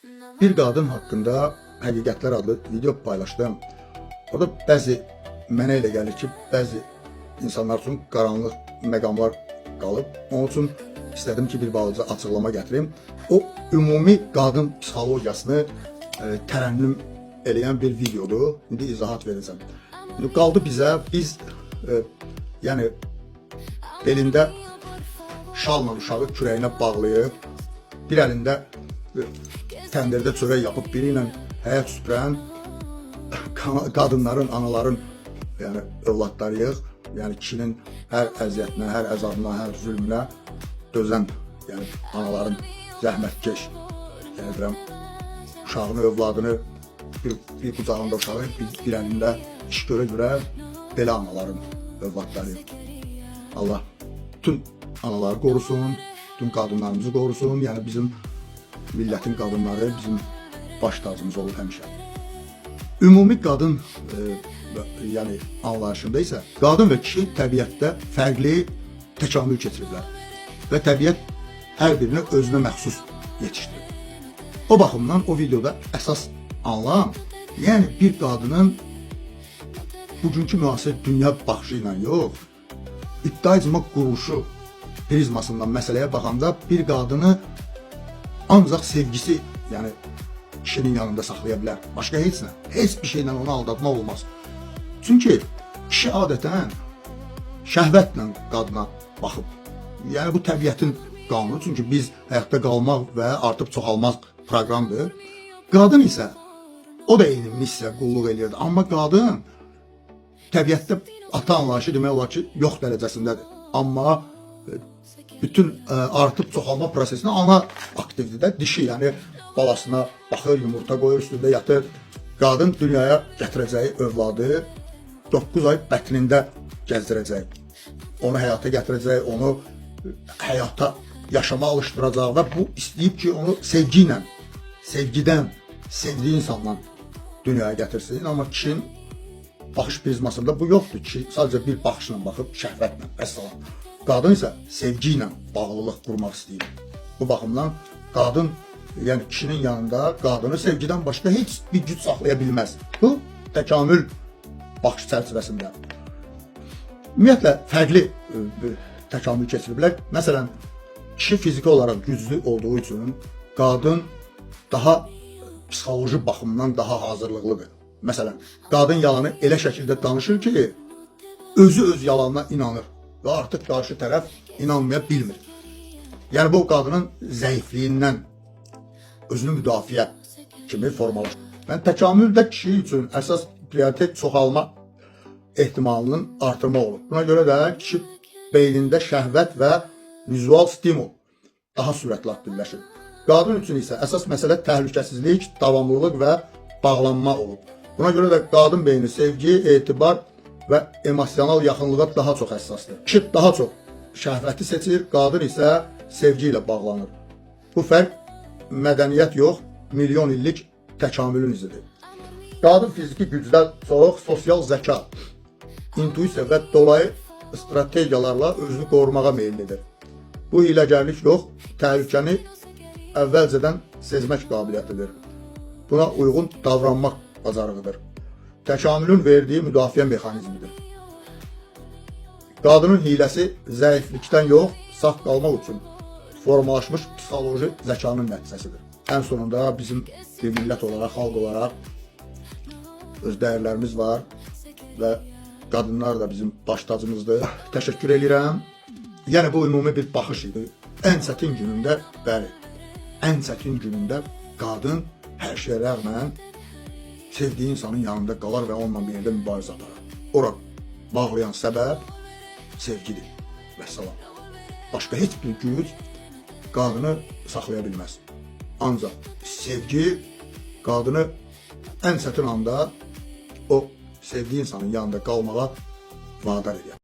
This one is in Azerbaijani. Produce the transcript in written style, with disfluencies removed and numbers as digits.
Bir qadın haqqında Həqiqətlər adlı video paylaşdım. Orada bəzi mənə elə gəlir ki, bəzi insanlar üçün qaranlıq məqamlar qalıb. Onun üçün istədim ki, bir balaca açıqlama gətirim. O ümumi qadın psixologiyasını tərənnüm eləyən bir videodur. İndi izahat verəcəm. İndi qaldı bizə, biz yəni belində şalla uşağı kürəyinə bağlayıb, bir əlində təndirdə çörək yapıb, biri ilə həyat süpürən qadınların, anaların, yəni övladlarıyıq. Yəni kişinin hər əziyyətinə, hər əzabına, hər zülmünə dözən, yəni anaların zəhmətkeş, yəni deyirəm, uşağını, övladını bir qucağında uşağı, bir əlində iş görə-görə belə anaların övladlarıyıq. Allah bütün anaları qorusun, bütün qadınlarımızı qorusun. Yəni bizim millətin qadınları bizim baş tacımız olub həmişə. Ümumi qadın yəni anlayışında isə qadın və kişi təbiətdə fərqli təkamül keçiriblər və təbiət hər birini özünə məxsus yetişdirib. O baxımdan o videoda əsas anlam, yəni bir qadının bugünkü müasir dünya baxışı ilə yox, ibtidai quruluşu prizmasından məsələyə baxanda bir qadını ancaq sevgisi, yəni kişinin yanında saxlaya bilər. Başqa heç nə, heç bir şeylə onu aldatmaq olmaz. Çünki kişi adətən şəhvətlə qadına baxıb. Yəni bu təbiətin qanunu. Çünki biz həyatda qalmaq və artıb çoxalmaq proqramdır. Qadın isə o da eyni missiya qulluq eləyirdi. Amma qadın təbiətdə ata anlayışı demək olar ki, yox dərəcəsindədir. Amma bütün artıb çoxalma prosesində ana aktivdir də, dişi, yəni balasına baxır, yumurta qoyur, üstündə yatır. Qadın dünyaya gətirəcəyi övladı 9 ay bətnində gəzdirəcək. Onu həyata gətirəcək, onu həyata yaşama alışdıracaq və bu istəyib ki, onu sevgi ilə, sevgidən, sevdiyi insandan dünyaya gətirsin. Amma kişinin baxış prizmasında bu yoxdur. Kişi sadəcə bir baxışla baxıb, şəhvətlə, vəssalam. Qadın isə sevgi ilə bağlılıq qurmaq istəyir. Bu baxımdan qadın, yəni kişinin yanında qadını sevgidən başqa heç bir güc saxlaya bilməz. Bu təkamül baxış çərçivəsində. Ümumiyyətlə fərqli təkamül keçiriblər. Məsələn, kişi fiziki olaraq güclü olduğu üçün qadın daha psixoloji baxımdan daha hazırlıqlıdır. Məsələn, qadın yalanı elə şəkildə danışır ki, özü öz yalanına inanır və artıq qarşı tərəf inanmaya bilmir. Yəni bu qadının zəifliyindən özünü müdafiə kimi formalaşır. Yəni təkamüldə kişi üçün əsas prioritet çoxalma ehtimalının artırmaq olub. Buna görə də kişi beynində şəhvət və vizual stimul daha sürətli aktivləşir. Qadın üçün isə əsas məsələ təhlükəsizlik, davamlılıq və bağlanma olub. Buna görə də qadın beyni sevgi, etibar və emosional yaxınlığa daha çox həssasdır. Kişi daha çox şəhvəti seçir, qadın isə sevgi ilə bağlanır. Bu fərq mədəniyyət yox, milyon illik təkamülün izidir. Qadın fiziki gücdən çox sosial zəka, intuisiya və dolayı strategiyalarla özünü qorumağa meyillidir. Bu hiləgərlik yox, təhlükəni əvvəlcədən sezmək qabiliyyətidir. Buna uyğun davranmaq bacarığıdır. Təkamülün verdiyi müdafiə mexanizmidir. Qadının hiləsi zəiflikdən yox, sağ qalmaq üçün formalaşmış psixoloji zəkanın nəticəsidir. Ən sonunda bizim bir millət olaraq, xalq olaraq öz dəyərlərimiz var və qadınlar da bizim baş tacımızdır. Təşəkkür eləyirəm. Yəni bu ümumi bir baxış idi. Ən çətin günündə, bəli, ən çətin günündə qadın hər şeyə rəğmən sevdiyi insanın yanında qalar və onunla bir yerdə mübarizə aparar. Ora bağlayan səbəb sevgidir. Vəssalam. Başqa heç bir güc qadını saxlaya bilməz. Ancaq sevgi qadını ən çətin anda o sevdiyi insanın yanında qalmağa vadar edir.